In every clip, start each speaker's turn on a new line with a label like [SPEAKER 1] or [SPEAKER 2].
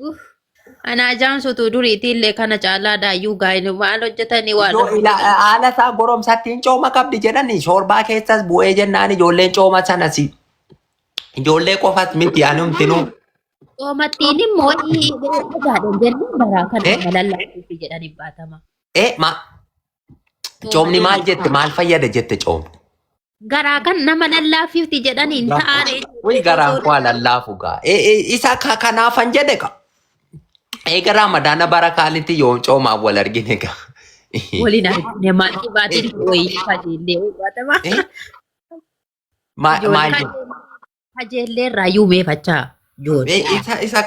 [SPEAKER 1] Uff. Anaa jaamsutu duriitiillee kana caalaa daayyuu gaa'inu maal hojjetanii waan
[SPEAKER 2] Ijoo ila haala isaa goromsattiin cooma qabdi jedhani shoorbaa keessas bu'ee jennaan ijoolleen cooma sanas ijoollee qofas miti anumtinuu.
[SPEAKER 1] Coomattiin immoo dhagaadhaan jennaan baraa kana
[SPEAKER 2] Eh?
[SPEAKER 1] nama lallaafuufi jedhanii baatama.
[SPEAKER 2] Eh ma coomni maal jette maal fayyada jette coomni?
[SPEAKER 1] Garaa kan nama lallaafiifti jedhanii hin ta'aare.
[SPEAKER 2] Wai garaan koo lallaafu gaa. Isa kanaafan jedhe ka. Eega Ramadaana bara kaanitti yoom coomaaf wal argine gaa.
[SPEAKER 1] Waliin argine maal dhibaatiin wayii kajeellee baatama.
[SPEAKER 2] Eh? Maal jedhe?
[SPEAKER 1] Kajeellee irraa iyyuu meefachaa ijoollee.
[SPEAKER 2] Isa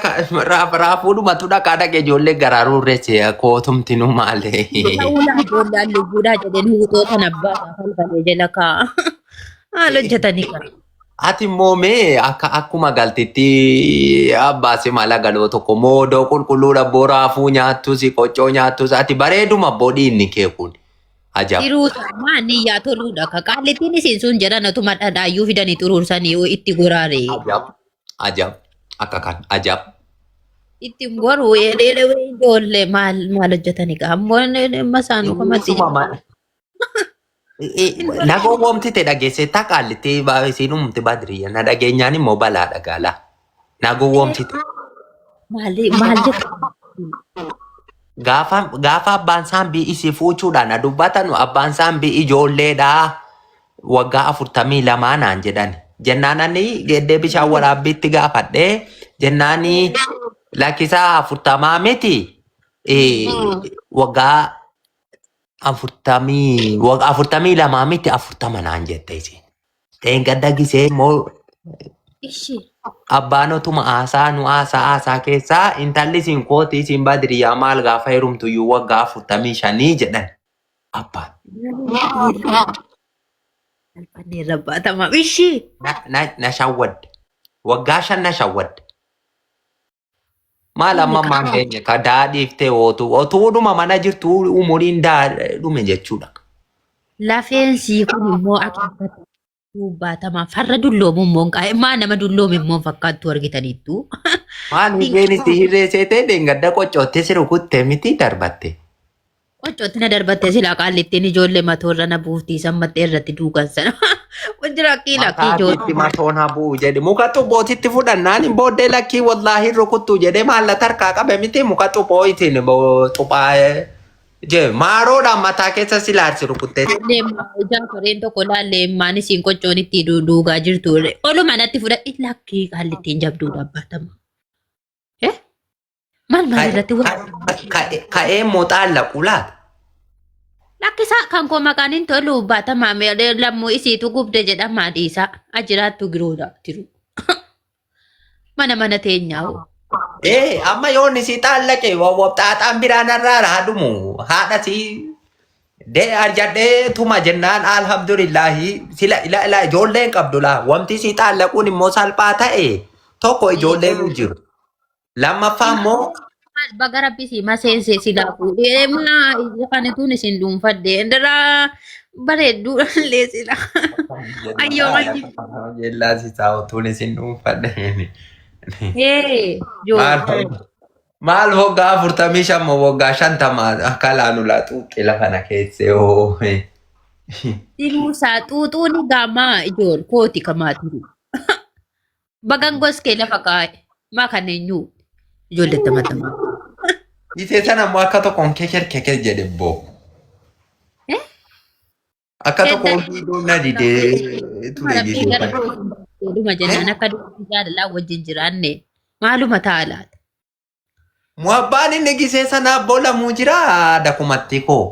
[SPEAKER 2] raafuudhumatu dhaqaa dhaqee ijoollee garaa ruurreesse kootumtinuu maalee.
[SPEAKER 1] Ta'uudhaa ijoolleen lubbuudhaa jedhanii huuxoo kana abbaa falfalee jala kaa'a. Maal hojjetanii kana?
[SPEAKER 2] Ati immoo mee akka akkuma galtitti abbaasi mala galoo tokko moodoo qulqulluudha abboo raafuu nyaattus qoccoo nyaattus ati bareeduma abboo dhiinni kee kun. Ajab.
[SPEAKER 1] Tiruu maa niyyaa toluudha ka qaallittiin isin sun jedhan otuma dhadhaayyuu fidanii xuruursanii itti goraare.
[SPEAKER 2] Ajab. Ajab. Akka kan ajab.
[SPEAKER 1] Itti goruu jedhee ijoollee maal maal hojjetanii gaa ammoo masaanuu kamatti.
[SPEAKER 2] Isuma Na gowwoomtite dhageessetta qaallitti isiin uumte badriya na dhageenyaan immoo balaa dhagaala. Na gowwoomtite.
[SPEAKER 1] Maal maal jettu?
[SPEAKER 2] Gaafa gaafa abbaan saambii isii fuuchuudhaan na dubbatanu abbaan saambii ijoolleedhaa waggaa 42 naan jedhan. Jennaan ani geddee bishaan waraabbiitti gaafadhee jennaani lakkisaa 40 miti waggaa 42 miti 40 naan jette isiin. Dheengadda gisee immoo
[SPEAKER 1] Ishi.
[SPEAKER 2] abbaan otuma haasaa nu haasaa haasaa keessaa intalli isin kooti isin badriyaa maal gaafa heerumtu iyyuu waggaa 45 jedhan abbaan.
[SPEAKER 1] Salphannee irra baatama. Ishi.
[SPEAKER 2] Na shawwadde. Waggaa 5 na shawwadde. Maal amma ammaan keenya ka daadhiiftee ootu otuudhuma mana jirtu umuriin dhume jechuudha.
[SPEAKER 1] Lafeen sii kun immoo akka baatama. Farra dulloomu immoo hin qaa'e. Maa nama dulloome immoo hin fakkaattu argitaniittu.
[SPEAKER 2] Maal hirreen itti hirree seetee dheengadda qoccoottee si rukutte miti darbatte.
[SPEAKER 1] Qoccootti na darbatte silaa qaallittiin ijoollee matoorra na buuftii sammattee irratti duugan sana. Wanti lakkii lakkii
[SPEAKER 2] Mataa
[SPEAKER 1] ijoollee.
[SPEAKER 2] itti matoon habuu jedhe muka xubbootitti fudhannaan hin booddee lakkii wallaahi rukuttu jedhee maallata harkaa qabe miti muka xuphoo ittiin xuphaa jee maaroodhaan mataa keessa silaarsi rukuttee.
[SPEAKER 1] Illee ijaa koreen tokko laallee maan isiin qoccoon itti duugaa jirtu. Oluma natti fudhadhi lakkii qaallittiin jabduu dhaabbatama. Eh? Maal maal irratti wal
[SPEAKER 2] Ka'ee immoo xaallaqu laata?
[SPEAKER 1] Lakkisaa kan koo maqaan hin tolu baatamaa meelee lammuu isiitu gubde jedhamaa dhiisaa ajiraattu giroodha jiru. Mana mana teenyaa hoo.
[SPEAKER 2] Ee amma yoon isii xaallaqe xaaxaan biraa narraa haadhumu haadha sii dee arjadhee tuma jennaan alhamdulillaahi sila ila ila ijoolleen qabdu laa wanti isii xaallaquun immoo salphaa ta'e tokko ijoolleen hin jiru. Lammaffaa immoo
[SPEAKER 1] Maal baga rabbi si maseense silaa fuudhee maa kan tuun isin dhuunfadhe indaraa bareedduu illee sila. Ayyoo manni.
[SPEAKER 2] Jellaa si saawwatuun isin dhuunfadhe.
[SPEAKER 1] Ee joo.
[SPEAKER 2] Maal maal waggaa 45 moo waggaa 50 akka laanu laa xuuxxe lafa na keessee hoo.
[SPEAKER 1] Tiruusaa xuuxuun gaamaa ijool kooti kamaa tiru. Bagan goskee lafa kaa'e. Maa kan eenyu ijoollee tamatama.
[SPEAKER 2] Isee sana immoo akka tokkoon keker keker jedhe boo.
[SPEAKER 1] Eh?
[SPEAKER 2] Akka tokkoon fiiguu na didee ture
[SPEAKER 1] Rabbii
[SPEAKER 2] gisee
[SPEAKER 1] gara
[SPEAKER 2] sana.
[SPEAKER 1] dhuma jennaan akka dubartii jaalalaa wajjin jiraanne maaluma ta'a laata?
[SPEAKER 2] Muhabbaan inni gisee sana abboo lamuu jira dakumatti koo.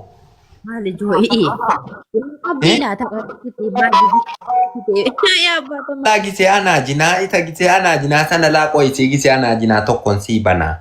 [SPEAKER 1] Maal ijoo i'ii. Qabdii laata qabdii maal yaa abbaa
[SPEAKER 2] Laa gisee anaa jinaa isa gisee anaa jinaa sana laa qo'isii gisee anaa jinaa tokkoon sii banaa.